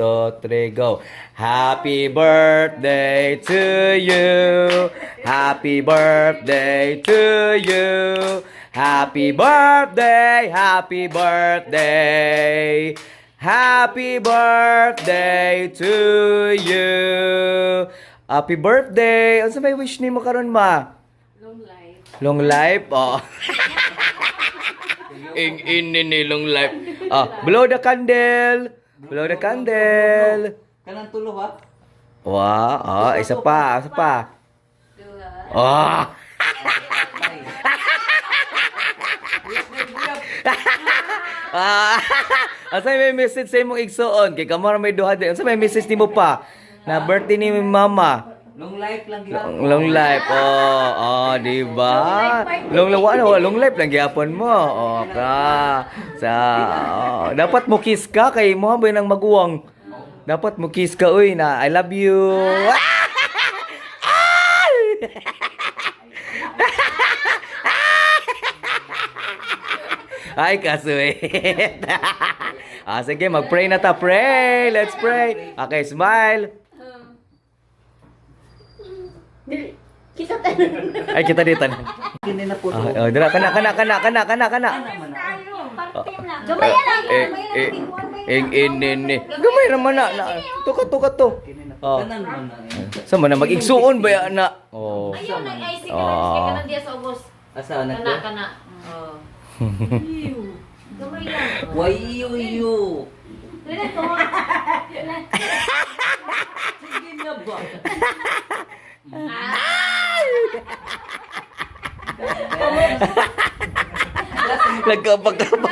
2, 3, go. Happy birthday to you. Happy birthday to you. Happy birthday, happy birthday. Happy birthday to you. Happy birthday. Unsa may wish nimo karon, ma? Long life. Long life. Oh. Ing ini ni long life. Ah, blow the candle. Blow the candle. Kanang tulo ha? Wow, oh, isa pa, isa pa. Duha. Ah. Ah. Asa may message sa imong igsuon kay kamo ra may duha di. Unsa may message nimo pa? Na birthday ni mama. Long life lang gihapon. Long, long life. Oh, oh, di ba? Long life, wala, long life lang gyapon mo. Oh, ka. Sa oh, dapat mo kiss ka kay mo ba nang maguwang. Dapat mo kiss ka uy na I love you. Ah! Ay, ka-sweet. Ah, sige, mag-pray na ta. Pray! Let's pray. Okay, smile. Kita tayo. Ay, kita dito. Kini na po to. Ah, oh, dira kana kana kana kana kana kana. Gamay lang. Eh, eh, ing in in ni. Gamay ra man na. Tuka tuka to. Kini na po. Oh. Kanan man na. eh. Sa man na mag-igsuon ba ya na? Oh. Ayaw nang IC ka Ah. na diya sa ubos. Asa na Kana ko? kana. Oh. Gamay lang. Why you you? Dili ko. Sige na ba? Nagkapag-kapag.